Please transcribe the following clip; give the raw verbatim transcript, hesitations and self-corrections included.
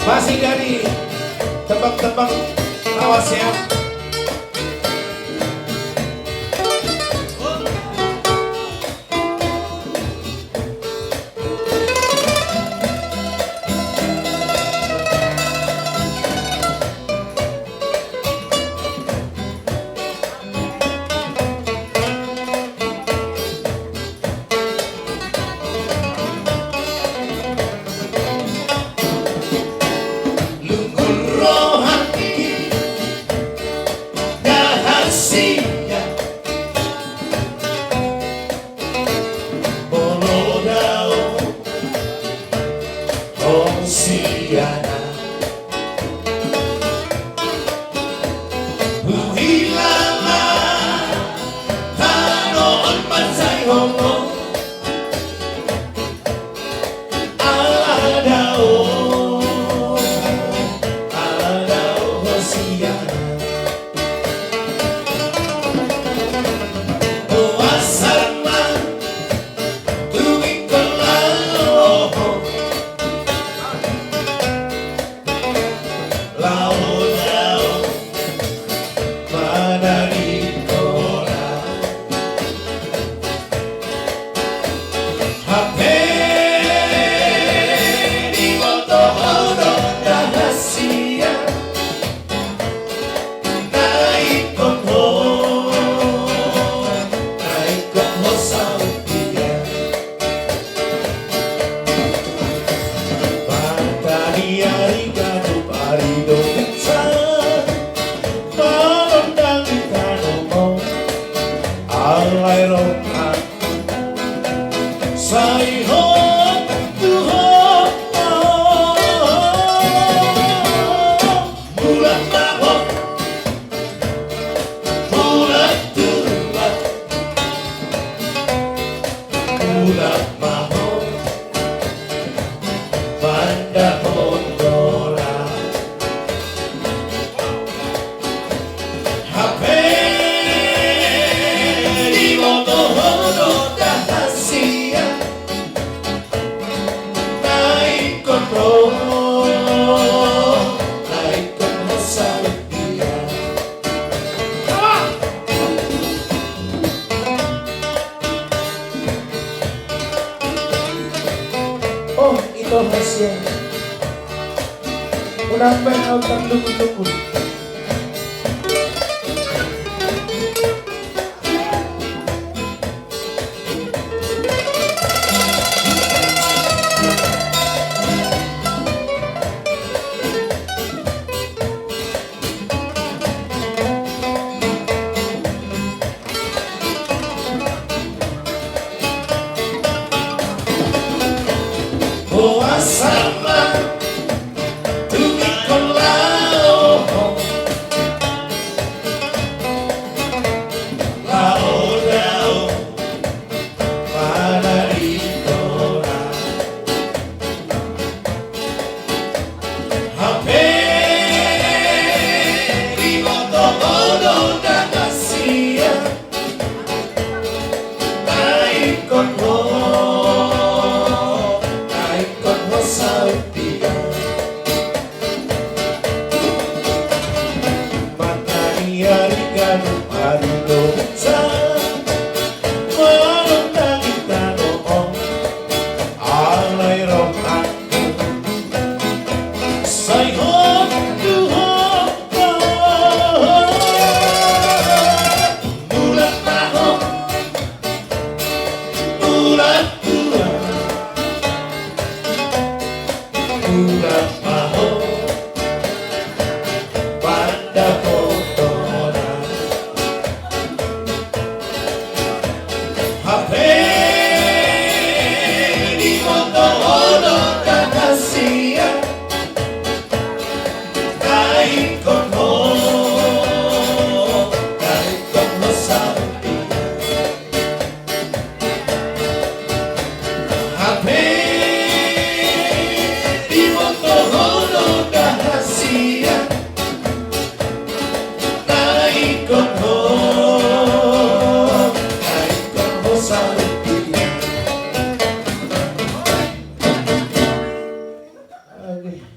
Masih dari tembang-tembang lawas ya. Lungun rohangki, rahasia. Molo dao ho siana, huhilala tano on mansai holong. Ala dao, ala dao ho siana. Boasa ma tung ingkon laho ho. Laho dao manang ingkon ra. Hape diboto ho do rahasia na ingkon ho, na ingkon ho saut dia. Mata ni ari ganup ari do hujan, manondang di tano on, alai rohangku sai hot tu ho. Mulak ma ho, mulak tu ho, mulak ma ho, pandapot do ra. Hape diboto ho do rahasia na ingkon ho, na ingkon ho saut dia. Oh, ito rahasia. Unang baen au tarlungun-lungun. Boasa ma tung ingkon laho ho. Laho dao manang ingkon ra. Hape diboto ho do rahasia na ingkon ho, na ingkon ho saut dia. Mata ni ari ganup ari do hujan, manondang di tano on, alai rohangku sai hot tu ho. Mulak ma ho, mulak tu ho, mulak ma ho, pandapot do ra. Hape diboto ho do rahasia na ingkon ho, na ingkon ho saut dia. Hape diboto ho do rahasia na ingkon ho, na ingkon ho saut dia. Oke.